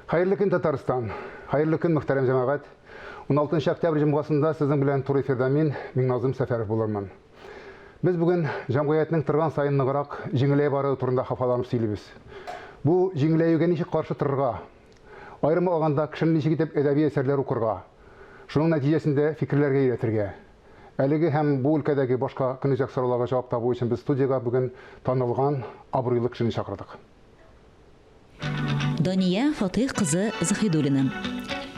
Хәерле көн, Татарстан! Хәерле көн, мөхтәрәм җәмәгать! 16 октябрь җомгасында сезнең белән туры эфирда мин, Миңназым Сәфәров булырмын. Без бүген җәмгыятьнең торган саен ныграк җиңеләя баруы турында хафаланып сөйлибез. Бу җиңеләюгә ничек каршы торырга? Аерым алганда, кешене ничек итеп әдәби әсәрләр укырга, шуның нәтиҗәсендә фикерләргә өйрәтергә? Әлеге һәм бу өлкәдәге башка көнүзәк сорауларга җавап табу өчен без студиягә бүген танылган, абруйлы кешене чакырдык. Дания Фатыйх кызы Заһидуллина.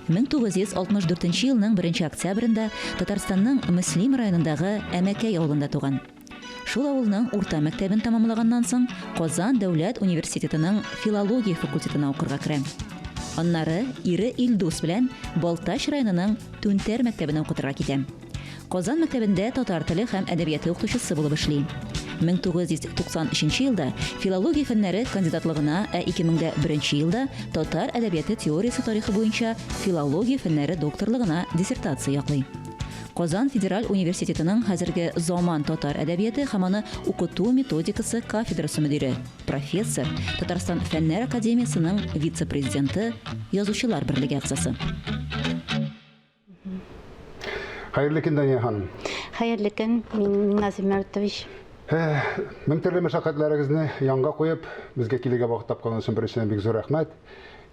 1964 елның 1 октябрендә Татарстанның Мөслим районындагы Әмәкәй авылында туган. Шул авылның урта мәктәбен тәмамлаганнан соң, Казан дәүләт университетының филология факультетына укырга керә. Аннары ире Илдус белән Балтач районының Түнтәр мәктәбенә укытырга китә. Казан мәктәбендә татар теле һәм әдәбияты укытучысы булып эшли. 1993 елда филология фәннәре кандидатлыгына, ә 2001 елда татар әдәбияты теориясе тарихы буенча филология фәннәре докторлыгына диссертация яклый. Казан федераль университетының хәзерге заман татар әдәбияты һәм аны укыту методикасы кафедрасы мөдире, профессор, Татарстан Фәннәр академиясенең вице-президенты, Язучылар берлеге әгъзасы. Хәерле көн, Дания ханым. Хәерле көн, Минназим Мәүтович. Мең төрле мәшәкатьләрегезне янга куеп, безгә килергә вакыт тапканыгыз өчен беренчедән бик зур рәхмәт.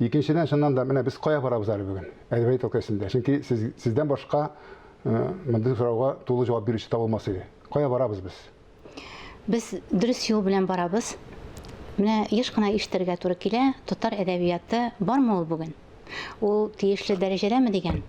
Икенчедән, чыннан да, менә без кая барабыз әле бүген? Әдәбият өлкәсендә. Чөнки сез, сездән башка мондый сорауга тулы җавап бирүче табылмас иде. Кая барабыз без? Без дөрес юл белән барабыз. Менә еш кына ишетергә туры килә, татар әдәбияты бармы ул бүген? Ул тиешле дәрәҗәдәме дигән.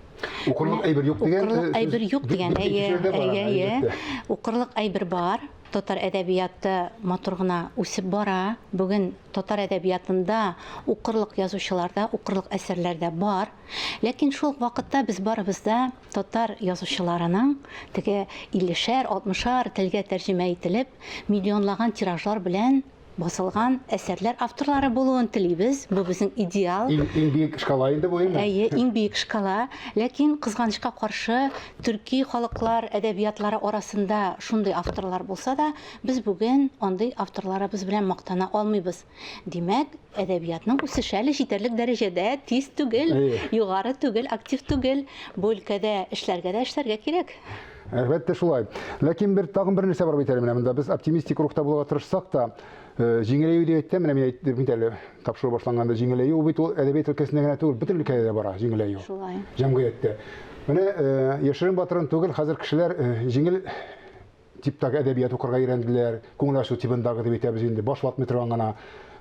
Укырлык әйбер юк дигән. Укырлык әйбер юк дигән. Әйе, әйе, әйе. Укырлык әйбер бар. Татар әдәбияты матур гына үсеп бара. Бүген татар әдәбиятында укырлык язучылар да, укырлык әсәрләр дә бар. Ләкин шул ук вакытта без барыбыз да татар язучыларының теге иллешәр, алтмышар телгә тәрҗемә ителеп, миллионлаган тиражлар белән басылган әсәрләр авторлары булуын телибез. Бу безнең идеал. Иң, иң биек шкала инде бу, әйеме? Әйе, иң биек шкала. Ләкин кызганычка каршы, төрки халыклар әдәбиятлары арасында шундый авторлар булса да, без бүген андый авторларыбыз белән мактана алмыйбыз. Димәк, әдәбиятның үсеше әле җитәрлек дәрәҗәдә тиз түгел, югары түгел, актив түгел. Бу өлкәдә эшләргә дә эшләргә кирәк. Әлбәттә шулай. Ләкин бер тагын бер нәрсә бар бит әле менә монда. Без оптимистик рухта булырга тырышсак та, э, җиңеләю дип әйттем, менә мин әйттем бит әле тапшыру башланганда җиңеләю ул бит ул әдәбият өлкәсендә генә түгел, бөтен өлкәдә дә бара җиңеләю. Шулай. Җәмгыятьтә. Менә э, яшерен батырын түгел, хәзер кешеләр э, җиңел типтагы әдәбият укырга өйрәнделәр, күңел ачу тибындагы дип әйтәбез инде, баш ватмый торган гына.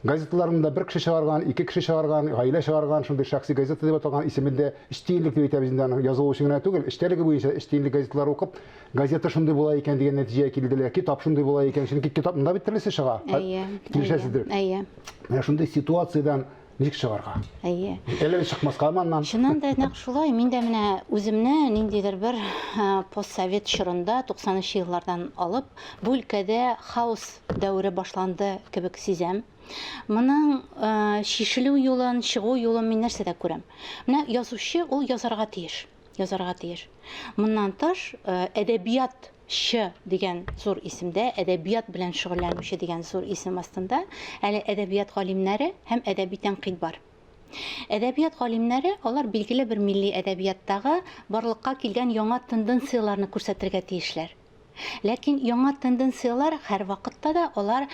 Газеталарны да бер кеше чыгарган, ике кеше чыгарган, гаилә чыгарган, шундый шәхси газета дип аталган, исемендә өч тиенлек дип әйтәбез инде аның язылуы өчен генә түгел, эчтәлеге буенча өч тиенлек газеталар укып, газета шундый була икән дигән нәтиҗәгә килделәр, китап шундый була икән, чөнки китапның да бит төрлесе чыга. Әйе. Килешәсездер. Әйе. Менә шундый ситуациядән ничек чыгарга? Әйе. Әллә чыкмаска аннан? Чыннан да нәкъ шулай. Мин дә менә үземне ниндидер бер постсовет чорында, 90 еллардан алып, бу өлкәдә хаос дәвере башланды кебек сизәм. Моның чишелү юлын, чыгу юлын мин нәрсәдә күрәм? Менә язучы ул язарга тиеш. Язарга тиеш. Моннан тыш, әдәбият чы дигән зур исемдә, әдәбият белән шөгыльләнүче дигән зур исем астында әле әдәбият галимнәре һәм әдәби тәнкыйть бар. Әдәбият галимнәре алар билгеле бер милли әдәбияттагы барлыкка килгән яңа тенденцияләрне күрсәтергә тиешләр. Ләкин яңа тенденцияләр һәрвакытта да алар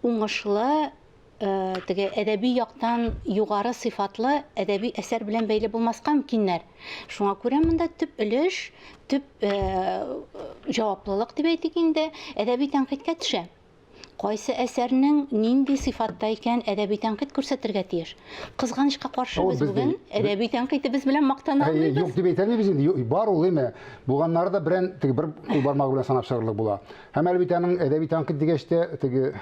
уңышлы теге әдәби яктан югары сыйфатлы әдәби әсәр белән бәйле булмаска мөмкиннәр. Шуңа күрә монда төп өлеш, төп җаваплылык дип әйтик инде, әдәби тәнкыйтькә төшә. Кайсы әсәрнең нинди сыйфатта икән әдәби тәнкыйть күрсәтергә тиеш. Кызганычка каршы без бүген әдәби тәнкыйтебез белән мактана алмыйбыз. Юк дип әйтә алмыйбыз инде. Бар ул, әйме. Булганнары да берән теге бер кул бармагы белән санап чыгарлык була. Һәм әле бит аның әдәби тәнкыйть дигәч тә теге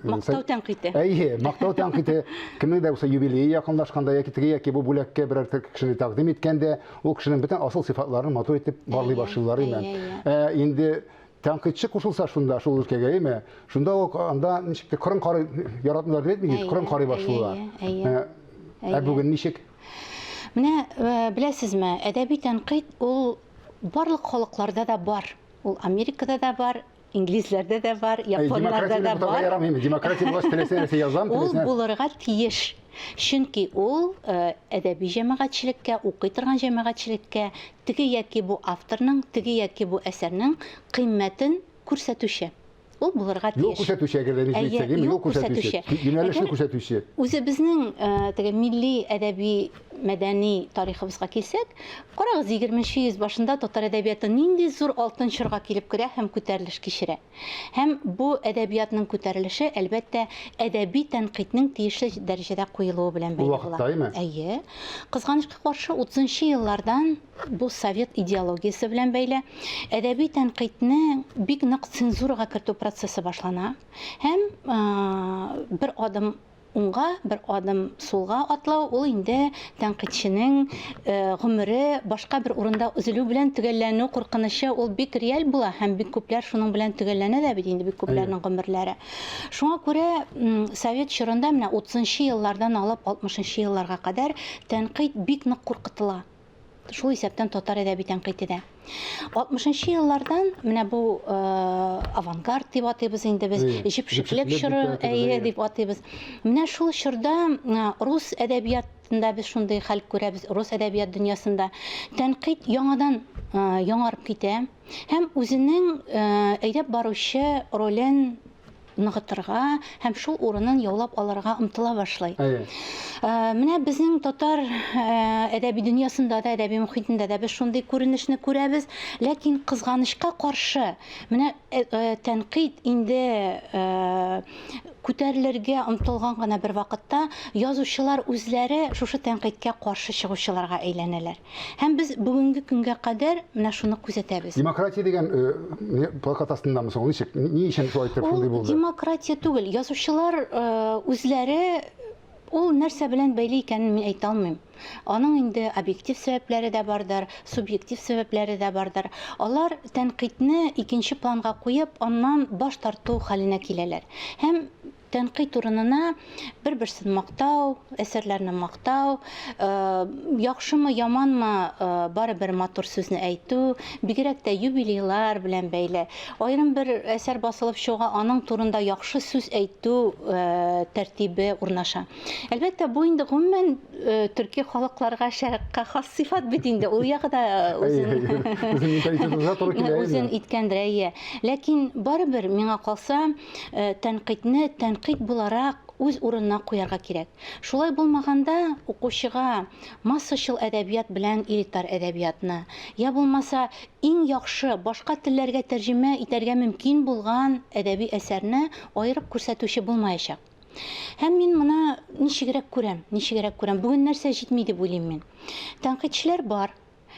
мактау тәнкыйте. Әйе, мактау тәнкыйте. Кемнең дә булса юбилее якынлашканда яки теге яки бу бүләккә берәр кешене тәкъдим иткәндә, ул кешенең бөтен асыл сыйфатларын матур итеп барлый башлыйлар име. Ә инде тәнкыйтьче кушылса шунда, шул өлкәгә, әйеме? Шунда ук анда ничек тә кырын карый яратмыйлар дип әйтмик, кырын карый башлыйлар. Ә бүген ничек? Менә беләсезме, әдәби тәнкыйть ул барлык халыкларда да бар. Ул Америкада да бар, Инглизләрдә дә бар, японнарда да бар. Ярамыймы? Демократия булгач, теләсә нәрсә язам, Ул булырга тиеш. Чөнки ул э, әдәби җәмәгатьчелеккә, укый торган җәмәгатьчелеккә теге яки бу авторның, теге яки бу әсәрнең кыйммәтен күрсәтүче. Ул булырга тиеш. Юл күрсәтүче, әгәр дә ничек әйтсәк, юл күрсәтүче. Юнәлешне күрсәтүче. Үзебезнең э, теге милли әдәби мәдәни тарихыбызга килсәк, карагыз, 20 йөз башында татар әдәбияты нинди зур алтын чорга килеп керә һәм күтәрелеш кичерә. Һәм бу әдәбиятның күтәрелеше, әлбәттә, әдәби тәнкыйтьнең тиешле дәрәҗәдә куелуы белән бәйле була. Ул Әйе. Кызганычка каршы, 30 еллардан бу совет идеологиясе белән бәйле әдәби тәнкыйтьне бик нык цензурага кертү процессы башлана һәм бер адым уңга, бер адым сулга атлау, ул инде тәнкыйтьченең гомере башка бер урында өзелү белән төгәлләнү куркынычы ул бик реаль була һәм бик күпләр шуның белән төгәлләнә дә бит инде бик күпләрнең гомерләре. Шуңа күрә совет чорында менә 30 еллардан алып 60 елларга кадәр тәнкыйть бик нык куркытыла. Шул исәптән татар әдәби тәнкыйте дә. 60 еллардан менә бу э, авангард дип атыйбыз инде без, җепшеклек чоры әйе дип атыйбыз. Менә шул чорда э, рус әдәбиятында без шундый хәл күрәбез, рус әдәбият дөньясында тәнкыйть яңадан э, яңарып китә һәм үзенең әйдәп баручы ролен ныгытырга һәм шул урынын яулап алырга омтыла башлый. Әйе. Э, менә безнең татар э, әдәби дөньясында да, әдәби мохитендә дә без шундый күренешне күрәбез, ләкин кызганычка каршы, менә э, тәнкыйть инде күтәрелергә омтылган гына бер вакытта язучылар үзләре шушы тәнкыйтькә каршы чыгучыларга әйләнәләр. Һәм без бүгенге көнгә кадәр менә шуны күзәтәбез. Демократия дигән э, плакат астындамы соң? Ничек? Ни өчен шулай итеп шундый булды? Ул демократия түгел. Язучылар э, үзләре ул нәрсә белән бәйле икәнен мин әйтә алмыйм. Аның инде объектив сәбәпләре дә бардыр, субъектив сәбәпләре дә бардыр. Алар тәнкыйтьне икенче планга куеп, аннан баш тарту хәленә киләләр. Һәм Тәнкыйть урынына бер-берсен мактау, әсәрләрне мактау, э, яхшымы, яманмы, э, барыбер матур сүзне әйтү, бигрәк тә юбилейлар белән бәйле. Аерым бер әсәр басылып чыгуга аның турында яхшы сүз әйтү э, тәртибе урнаша. Әлбәттә, бу инде гомумән төрки халыкларга, шәрыкка хас сыйфат бит инде. Ул ягы да үзен үзен иткәндер, әйе. Ләкин барыбер миңа калса, Э, тәнкыйтьне тәнкыйть буларак үз урынына куярга кирәк. Шулай булмаганда укучыга массачыл әдәбият белән элитар әдәбиятны, я булмаса иң яхшы башка телләргә тәрҗемә итәргә мөмкин булган әдәби әсәрне аерып күрсәтүче булмаячак. Һәм мин моны ничегрәк күрәм, ничегрәк күрәм. Бүген нәрсә җитми дип уйлыйм мин. Тәнкыйтьчеләр бар,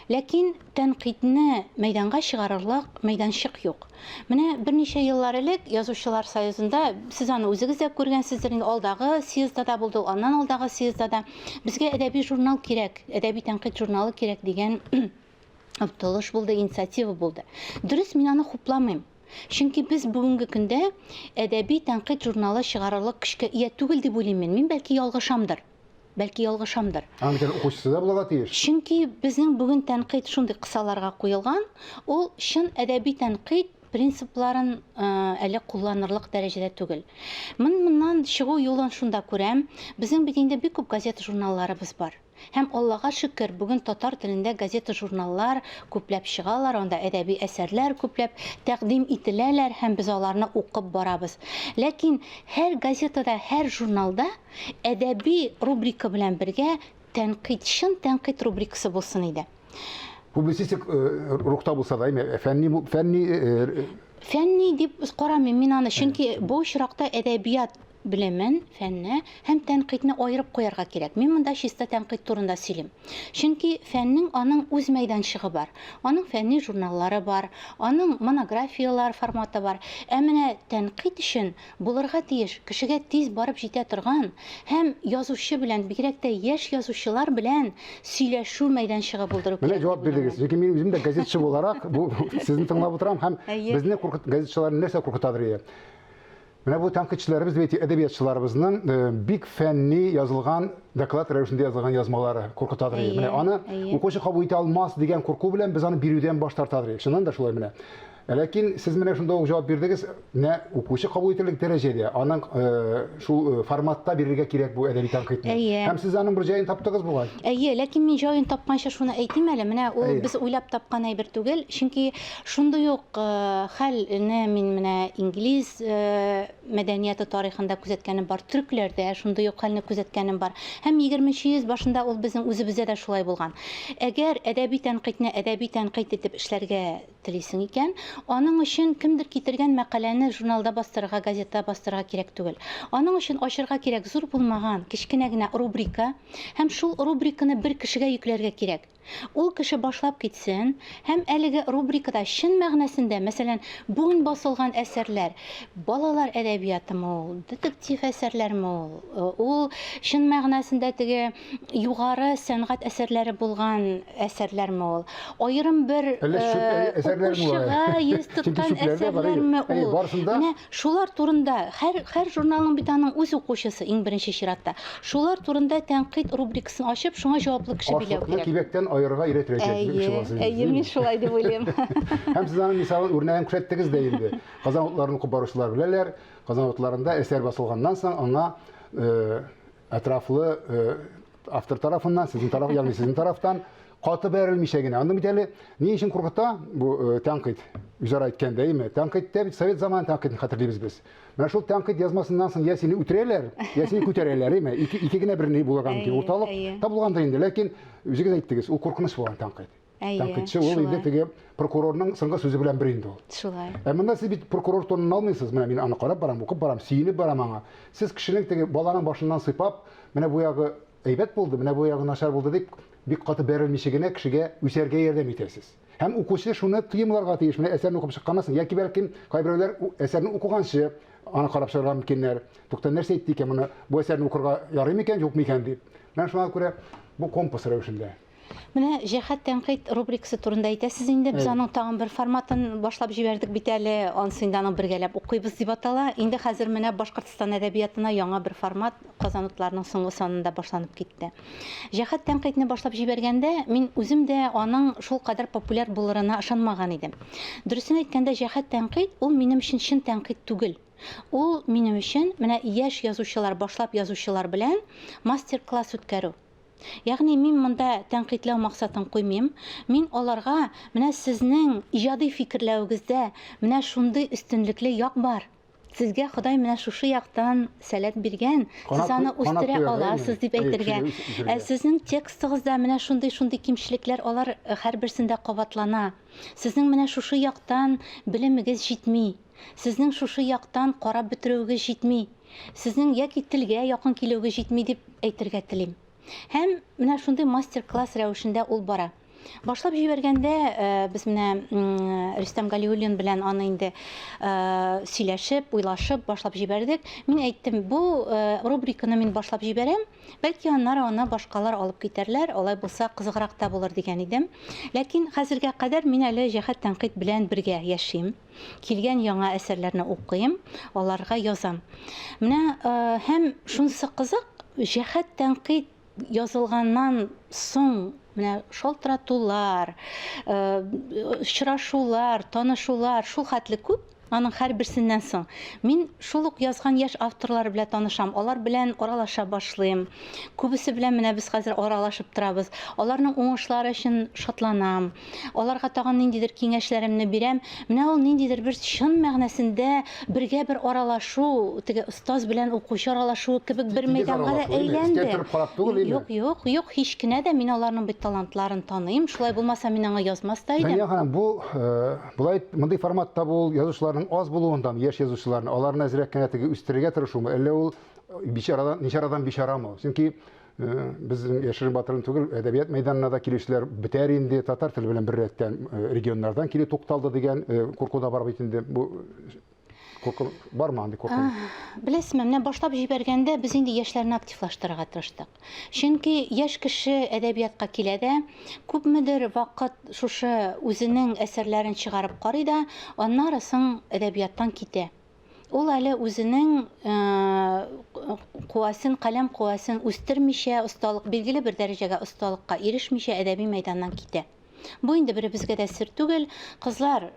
Ләкин тәнкыйтьне мәйданга чыгарырлык мәйданчык юк. Менә берничә еллар элек Язучылар союзында, сез аны үзегез дә күргәнсездер инде, алдагы съездда да булды ул, аннан алдагы съездда да, безгә әдәби журнал кирәк, әдәби тәнкыйть журналы кирәк дигән омтылыш булды, инициатива булды. Дөрес, мин аны хупламыйм. Чөнки без бүгенге көндә әдәби тәнкыйть журналы чыгарырлык көчкә ия түгел дип уйлыйм мин. Мин бәлки ялгышамдыр. Бәлки ялгышамдыр. Аның икән укучысы да булырга тиеш. Чөнки безнең бүген тәнкыйть шундый кысаларга куелган, ул чын әдәби тәнкыйть принципларын э, әле кулланырлык дәрәҗәдә түгел. Мин моннан чыгу юлын шунда күрәм. Безнең бит инде бик күп газета-журналларыбыз бар. Һәм Аллага шөкер, бүген татар телендә газета-журналлар күпләп чыгалар, анда әдәби әсәрләр күпләп тәкъдим ителәләр һәм без аларны укып барабыз. Ләкин һәр газетада, һәр журналда Әдәби рубрика белән бергә тәнкыйть, чын тәнкыйть рубрикасы булсын иде. Публицистик э, рухта булса да, әйме, фәнни фәнни э, Фәнни дип карамыйм мин аны, чөнки бу очракта әдәбият белемен, фәнне һәм тәнкыйтьне аерып куярга кирәк. Мин монда чиста тәнкыйть турында сөйлим. Чөнки фәннең аның үз мәйданчыгы бар. Аның фәнни журналлары бар, аның монографияләр форматы бар. Ә менә тәнкыйть өчен Булырга тиеш, кешегә тиз барып җитә торган һәм язучы белән, бигрәк тә яшь язучылар белән сөйләшү мәйданчыгы булдыру Менә кирәк җавап дип уйлыйм бирдегез. мин. Чөнки мин үзем дә газетчы буларак, бу сезне тыңлап утырам һәм Әйе. безне куркыт газетчыларны нәрсә куркытадыр ие. Менә бу тәнкыйтьчеләребез бит әдәбиятчыларыбызның э, бик фәнни язылган доклад рәвешендә язылган язмалары куркытадыр ие. Әйе, Менә аны әйе. укучы кабул итә алмас дигән курку белән без аны бирүдән баш тартадыр ие. Чыннан да шулай менә. Ләкин сез менә шунда ук җавап бирдегез, менә укучы кабул итерлек дәрәҗәдә, аның шул форматта бирергә кирәк бу әдәби тәнкыйтьне. Әйе. Һәм сез аның бер җаен таптыгыз бугай. Әйе, ләкин мин җаен тапканчы шуны әйтим әле, менә ул без уйлап тапкан әйбер түгел, чөнки шундый ук хәлне мин менә инглиз мәдәнияте тарихында күзәткәнем бар, төркләрдә шундый ук хәлне күзәткәнем бар. Һәм егерменче йөз башында ул безнең үзебездә дә шулай булган. Әгәр әдәби тәнкыйтьне әдәби тәнкыйть итеп эшләргә телисең икән, аның өчен кемдер китергән мәкаләне журналда бастырырга, газетада бастырырга кирәк түгел. Аның өчен ачырга кирәк зур булмаган, кечкенә генә рубрика һәм шул рубриканы бер кешегә йөкләргә кирәк. Ул кеше башлап китсен һәм әлеге рубрикада чын мәгънәсендә, мәсәлән, бүген басылган әсәрләр, балалар әдәбиятымы ул, детектив әсәрләрме ул, ул чын мәгънәсендә теге югары сәнгать әсәрләре булган әсәрләрме ул, аерым бер укучыга йөз тоткан әсәрләрме ул, менә шулар турында һәр, һәр журналның бит аның үз укучысы иң беренче чиратта. Шулар турында тәнкыйть рубрикасын ачып, шуңа җаваплы кеше биләү кирәк. Ашлыкны кибәктән аерырга өйрәтергә кирәк. Әйе, әйе, мин шулай дип уйлыйм. Һәм сез аның мисалын, үрнәген күрсәттегез дә инде. Казан утларын укып баручылар беләләр, Казан утларында әсәр басылганнан соң аңа әтрафлы автор тарафыннан, сезнең тараф, ягъни сезнең тарафтан каты бәрелмичә генә. Анда бит әле ни өчен куркыта бу тәнкыйть? Үзара әйткәндә, әйеме? Тәнкыйтьтә бит совет заманы тәнкыйтен хәтерлибез без. Менә шул тәнкыйть язмасыннан соң я сине үтерәләр, я сине күтәрәләр, әйеме? Ике, ике генә бер ни булырга мөмкин. Урталык табылгандыр инде, ләкин үзегез әйттегез, ул куркыныч булган тәнкыйть. Әйе, Тәнкыйтьче ул инде теге прокурорның соңгы сүзе белән бер инде ул. Шулай. Ә монда сез бит прокурор тонын алмыйсыз. Менә мин аны карап барам, укып барам, сөенеп барам аңа. Сез кешенең теге баланың башыннан сыйпап, менә бу ягы әйбәт булды, менә бу ягы начар булды дип, бик каты бәрелмичә генә кешегә үсәргә ярдәм итәсез. Һәм укучы шуны тоемларга тиеш. Менә әсәрне укып чыкканнан соң, яки бәлкем кайберәүләр әсәрне укыганчы аны карап чыгарга мөмкиннәр. Тукта, нәрсә әйтте икән моны? Бу әсәрне укырга ярый микән, юк микән дип. Менә шуңа күрә бу компас рәвешендә. Менә җәһәт тәнкыйть рубрикасы турында әйтәсез инде. Без аның тагын бер форматын башлап җибәрдек бит әле. Анысы инде аның бергәләп укыйбыз дип атала. Инде хәзер менә Башкортстан әдәбиятына яңа бер формат Казан утларының соңгы санында башланып китте. Җәһәт тәнкыйтьне башлап җибәргәндә, мин үзем дә аның шул кадәр популяр булырына ышанмаган идем. Дөресен әйткәндә, җәһәт тәнкыйть ул минем өчен чын тәнкыйть түгел. Ул минем өчен менә яшь язучылар, башлап язучылар белән мастер-класс үткәрү. Ягъни мин монда тәнкыйтьләү максатын куймыйм. Мин аларга, менә сезнең иҗади фикерләвегездә менә шундый өстенлекле як бар. Сезгә Ходай менә шушы яктан сәләт биргән, сез аны үстерә аласыз дип әйтергә. Ә сезнең текстыгызда менә шундый-шундый кимчелекләр, алар һәрберсендә кабатлана. Сезнең менә шушы яктан белемегез җитми. Сезнең шушы яктан карап бетерүегез җитми. Сезнең яки телгә якын килүегез җитми дип әйтергә телим. Һәм менә шундый мастер-класс рәвешендә ул бара. Башлап җибәргәндә э, без менә Рөстәм Галиуллин белән аны инде э, сөйләшеп, уйлашып башлап җибәрдек. Мин әйттем, бу э, рубриканы мин башлап җибәрәм, бәлки аннары аны башкалар алып китәрләр, алай булса кызыграк та булыр дигән идем. Ләкин хәзергә кадәр мин әле җәһәт тәнкыйть белән бергә яшим. Килгән яңа әсәрләрне укыйм, аларга язам. Менә э, һәм шунысы кызык, җәһәт тәнкыйть язылганнан соң менә шалтыратулар, э, очрашулар, танышулар шул хәтле күп, аның һәрберсеннән соң мин шул ук язган яшь авторлар белән танышам, алар белән аралаша башлыйм. Күбесе белән менә без хәзер аралашып торабыз. Аларның уңышлары өчен шатланам. Аларга тагын ниндидер киңәшләремне бирәм. Менә ул ниндидер бер чын мәгънәсендә бергә бер аралашу, теге остаз белән укучы аралашуы кебек бер мәйданга да әйләнде. Юк, юк, юк, һич кенә дә мин аларның бит талантларын таныйм. Шулай булмаса, мин аңа язмас та идем. Дания ханым, бу э, болай мондый форматта бу язучыларның аз булуындан, яшь язучыларны, аларны әзрәк кенә теге үстерергә тырышумы, әллә ул э, бичарадан, ничарадан бичарамы? Чөнки Э, безнең яшерен батырын түгел, әдәбият мәйданына да килүчеләр бетәр инде, татар теле белән беррәттән э, регионнардан килү тукталды дигән э, курку да бар бит инде. Бу курку бармы андый курку? Беләсезме, менә башлап җибәргәндә без инде яшьләрне активлаштырырга тырыштык. Чөнки яшь кеше әдәбиятка килә дә, күпмедер вакыт шушы үзенең әсәрләрен чыгарып карый да, аннары соң әдәбияттан китә. Ул әле үзенең куәсен, каләм куәсен үстермичә, осталык, билгеле бер дәрәҗәгә осталыкка ирешмичә әдәби мәйданнан китә. Бу инде беребезгә дә сер түгел. Кызлар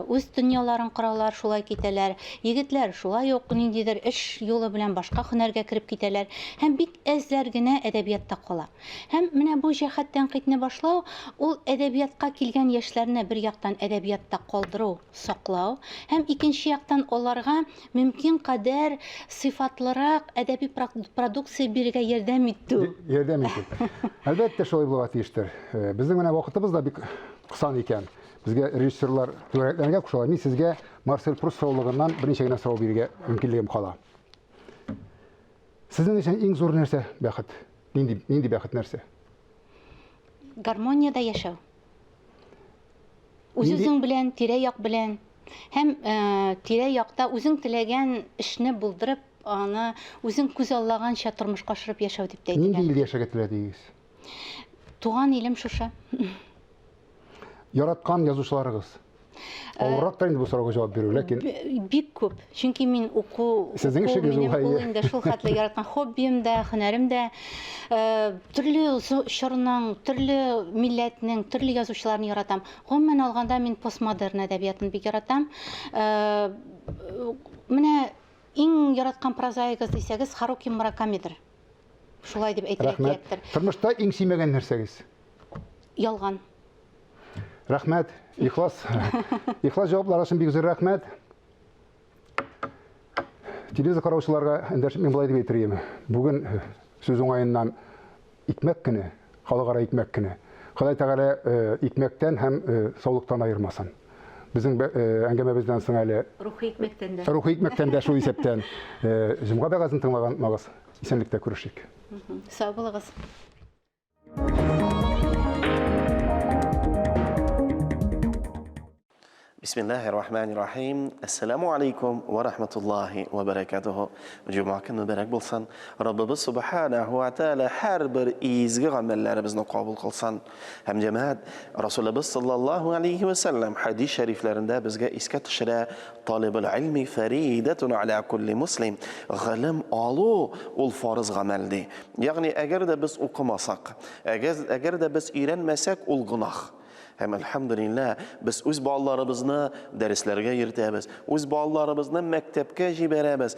үз дөньяларын коралар, шулай китәләр. Егетләр шулай ук ниндидер эш юлы белән башка һөнәргә кереп китәләр. Һәм бик әзләр генә әдәбиятта кала. Һәм менә бу җәһәт тәнкыйтьне башлау, ул әдәбиятка килгән яшьләрне бер яктан әдәбиятта калдыру, саклау һәм икенче яктан аларга мөмкин кадәр сыйфатлырак әдәби продукция бирергә ярдәм итү. Ярдәм итү. Әлбәттә, шулай булырга тиештер. Э, безнең менә вакытыбыз да бик кысан икән. Безгә режиссерлар түгәрәкләргә кушалар. Мин сезгә Марсель Пруст сораулыгыннан берничә генә сорау бирергә мөмкинлегем кала. Сезнең өчен иң зур нәрсә бәхет? Нинди, нинди бәхет нәрсә? Гармониядә яшәү. Үз-үзең белән, тирә-як белән һәм э, тирә-якта үзең теләгән эшне булдырып, аны үзең күзаллаганча тормышка ашырып яшәү дип тә әйтелә. Нинди илдә яшәргә теләдегез? Туган илем шушы. Яраткан язучыларыгыз? Э, Авыррак та инде бу сорауга җавап бирү, ләкин бик күп. Чөнки мин уку, Сезнең эшегез минем ул инде шул хәтле яраткан хоббием дә, һөнәрем дә. Э, төрле чорның, төрле милләтнең, төрле язучыларны яратам. Гомумән алганда мин постмодерн әдәбиятын бик яратам. Э, менә иң яраткан прозаигыз дисәгез, Харуки Муракамидыр. Шулай дип әйтергә кирәктер. Тормышта иң сөймәгән нәрсәгез? Ялган. Рәхмәт, ихлас. Ихлас җаваплар өчен бик зур рәхмәт. Телевизор караучыларга эндәшеп мин болай дип әйтер идем. Бүген э, сүз уңаеннан икмәк көне, халыкара икмәк көне. Ходай Тәгалә э, икмәктән һәм э, саулыктан аермасын. Безнең әңгәмәбездән соң әле рухи икмәктән дә. Рухи икмәктән дә шул исәптән. Җомга вәгазен тыңлаган магыз. Исәнлектә күрешик. Сау булыгыз. Бисмиллахи рахмани рахим. Ассаламу алейкум ва рахматуллахи ва баракатуху. Җомга көн мөбарәк булсын. Раббыбыз субханаху ва тааля һәрбер изге гамәлләребезне кабул кылсын. Һәм җәмәгать, Расулыбыз саллаллаху алейхи ва саллям хадис шәрифләрендә безгә искә төшерә, талибул илми фаридатун аля кулли муслим. Гыйлем алу ул фарыз гамәл ди. Ягъни, әгәр дә без укымасак, әгәр, әгәр дә без өйрәнмәсәк, ул гөнаһ. Һәм, әлхәмдүлилләһ, без үз балаларыбызны дәресләргә йөртәбез, үз балаларыбызны мәктәпкә җибәрәбез,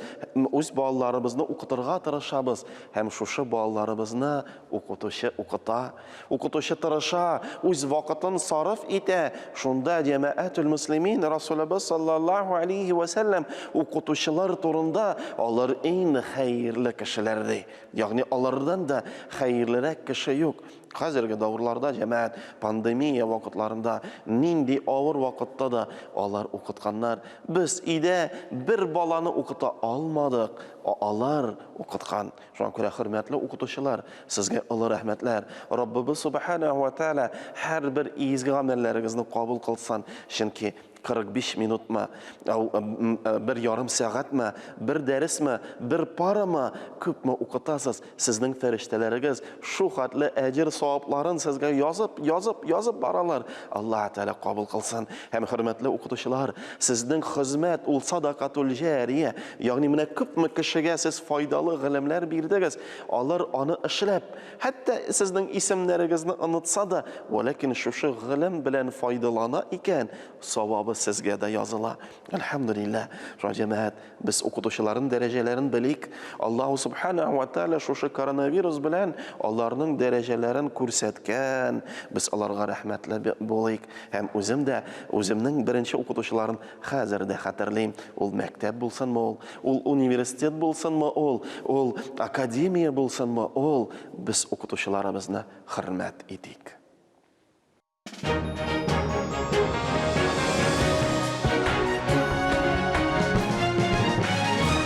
үз балаларыбызны укытырга тырышабыз. Һәм шушы балаларыбызны укытучы укыта, укытучы тырыша, үз вакытын сарыф итә. Шунда җәмәгатүл мөслимин, Расулыбыз саллаллаһу алейһи вә сәлләм укытучылар турында алар иң хәерле кешеләр ди. Ягъни алардан да хәерлерәк кеше юк. Хәзерге давырларда, җәмәгать, пандемия вакытларында, нинди авыр вакытта да алар укытканнар. Без өйдә бер баланы укыта алмадык, ә алар укыткан. Шуңа күрә, хөрмәтле укытучылар, сезгә олы рәхмәтләр. Раббыбыз Субханәһү вә Тәгалә һәрбер изге гамәлләрегезне кабул кылсын, чөнки 45 минутмы, бер ярым сәгатьме, бер дәресме, бер парамы, күпме укытасыз, сезнең фәрештәләрегез шул хәтле әҗер савапларын сезгә язып, язып, язып баралар. Аллаһ Тәгалә кабул кылсын. Һәм хөрмәтле укытучылар, сезнең хезмәт ул садакатул җәрия, ягъни менә күпме кешегә сез файдалы гыйлемнәр бирдегез, алар аны эшләп, Хәтта сезнең исемнәрегезне онытса да, вәләкин шушы гыйлем белән файдалана икән, савабы сезгә дә языла. Әлхәмдүлилләһ. Шуңа җәмәгать, без укытучыларның дәрәҗәләрен белик. Аллаһу субханаһу ва тааля шушы коронавирус белән аларның дәрәҗәләрен күрсәткән. Без аларга рәхмәтле булыйк. Һәм үзем дә үземнең беренче укытучыларын Хәзер дә хәтерлим, ул мәктәп булсынмы ул, ул университет булсынмы ул, ул академия булсынмы ул, без укытучыларыбызны хөрмәт итик.